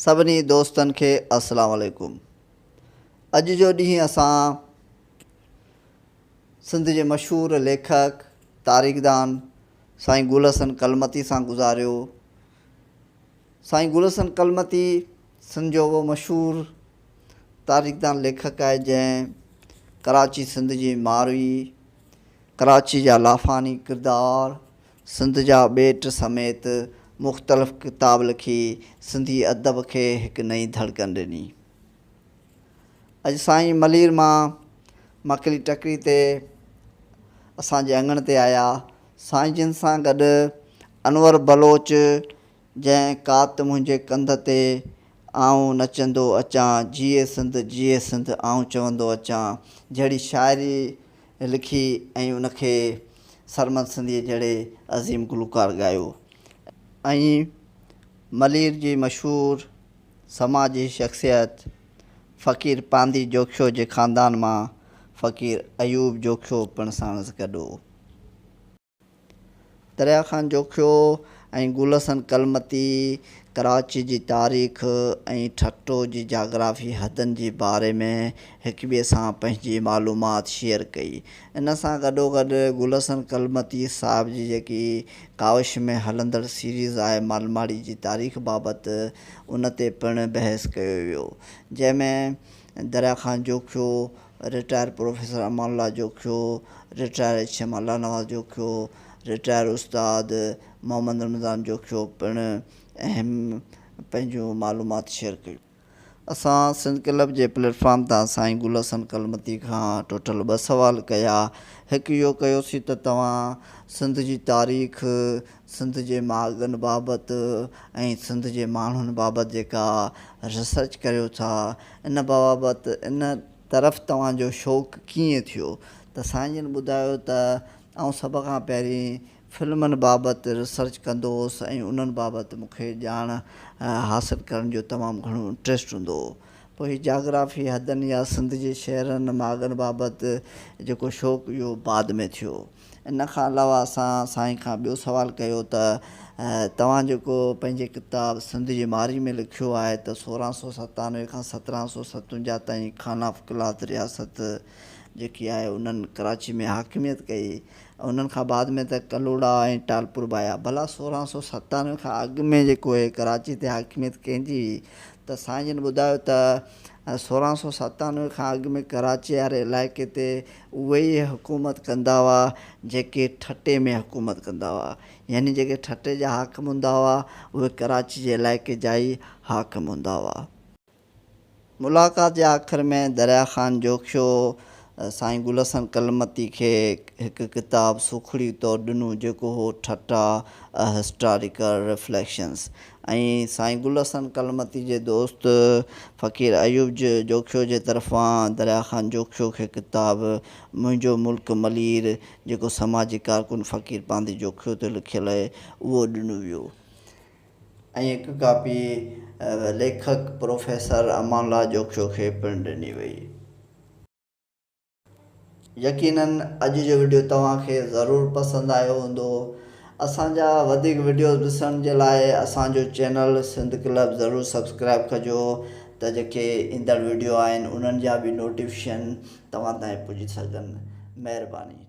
سڀني دوستن کي السلام عليڪم. اڄ جو ڏينهن اسان سنڌ جي مشهور ليکڪ تاريخدان سائين گل حسن ڪلمتي سان گذاريو. سائين گل حسن ڪلمتي سنڌ جو اهو مشهور تاريخدان ليکڪ آهي جنهن ڪراچي سنڌ جي ماروي، ڪراچي جا لافاني ڪردار، سنڌ جا ٻيٽ سميت مختلف ڪتاب لکي سنڌي ادب کي هڪ نئين ڌڙڪن ڏني. اڄ سائين ملير مان مڪلي ٽڪري تي اسان جي اڱڻ تي آيا. سائين جن سان گڏ انور بلوچ جنهن ڪات منهنجي ڪنڌ تي آئون نچندو اچان، جيئي سنڌ جيئي سنڌ آئون چوندو اچان جهڙي شاعري لکي ۽ ان کي سرمد سنڌيء جهڙي عظيم گلوڪار ڳايو ۽ ملير جي مشهور سماجي شخصيت فقير پانڌي جوکيو جي خاندان مان فقير ايوب جوکيو پڻ ساڻس گڏ هو. دريا خان جوکيو ۽ گل حسن ڪلمتي ڪراچي جي تاريخ ۽ ٺٽو جي جاگرافي حدن جي باري ۾ هڪٻئي سان پنهنجي معلومات شيئر ڪئي. ان سان گڏوگڏ گل حسن ڪلمتي صاحب جي جيڪي ڪاوش ۾ هلندڙ سيريز آهي مالماڙي جي تاريخ بابت ان تي پڻ بحث ڪيو ويو جنهن ۾ Darya Khan Jokhio, retire professor Aman Ullah Jokhio, retire H M Allah Nawaz Jokhio, retire استاد محمد رمضان جوکيو پڻ اهم پنهنجون معلومات شيئر ڪيون. اسان سنڌ ڪلب جي پليٽ فارم تان سائين گل حسن ڪلمتي کان ٽوٽل ٻه سوال ڪيا. هڪ اهو ڪيوسين ته توهان سنڌ جي تاريخ، سنڌ جي ماڳن بابت ۽ سنڌ جي ماڻهن بابت جيڪا ريسرچ ڪريو ٿا ان بابت ان طرف توهان جو شوق ڪيئن ٿيو ته سائين جن ٻڌايو ته آئون سڀ کان پهرين فلمن بابت ريسرچ ڪندو هوس ۽ انهن بابت مون کي ڄاڻ حاصل ڪرڻ جو تمام گهڻو انٽريسٽ هوندو هو. پوء هي جاگرافي حدن يا سنڌ جي شهرن ماڳن بابت جيڪو شوق اهو بعد ۾ ٿيو. ان کان علاوه اسان سائين کان ٻيو سوال ڪيو ته توهان جيڪو پنهنجي ڪتاب سنڌ جي مارئي ۾ لکيو آهي ته 1697 کان 1757 تائين خان آف قلات رياست جيڪي آهي انهن ڪراچي ۾ حاڪميت ڪئي انهن کان بعد ۾ ته ڪلهوڙا ۽ ٽالپور به آيا ڀلا 1697 کان اڳ ۾ جيڪو هي ڪراچي تي حاڪميت ڪنهن جي هئي ته سائين جن ٻڌايو ته 1697 کان اڳ ۾ ڪراچي واري علائقي تي اهي ئي حڪومت ڪندا هئا جيڪي ٺٽي ۾ حڪومت ڪندا هئا يعني جيڪي ٺٽي جا حاڪم هوندا هئا اهي ڪراچي جي علائقي جا ئي حاڪم هوندا هئا. ملاقات جي آخر ۾ دريا خان جوکيو سائين گل حسن ڪلمتي کي هڪ ڪتاب سوکڙي طور ڏنو جيڪو هو ٺٽا A Historical Reflections ۽ سائين گل حسن ڪلمتي جي دوست فقير ايوب جوکيو جي طرفان دريا خان جوکيو کي ڪتاب منهنجو ملڪ ملير جيڪو سماجي ڪارڪن فقير پانڌي جوکيو تي لکيل اهي اهو ڏنو ويو ۽ هڪ ڪاپي ليکڪ پروفيسر امان الله جوکيو کي پڻ ڏني وئي. يقينن اڄ جو وڊيو توهان کي ضرور پسند آيو هوندو. اسان جا وڌيڪ وڊيوز ڏسڻ جي لاء اسان جو چينل سنڌ ڪلب ضرور سبسڪرائب ڪجو ته جيڪي ايندڙ وڊيو آهن انهن جا به نوٽيفڪيشن توهان تائين پڄي سگهن. مهرباني.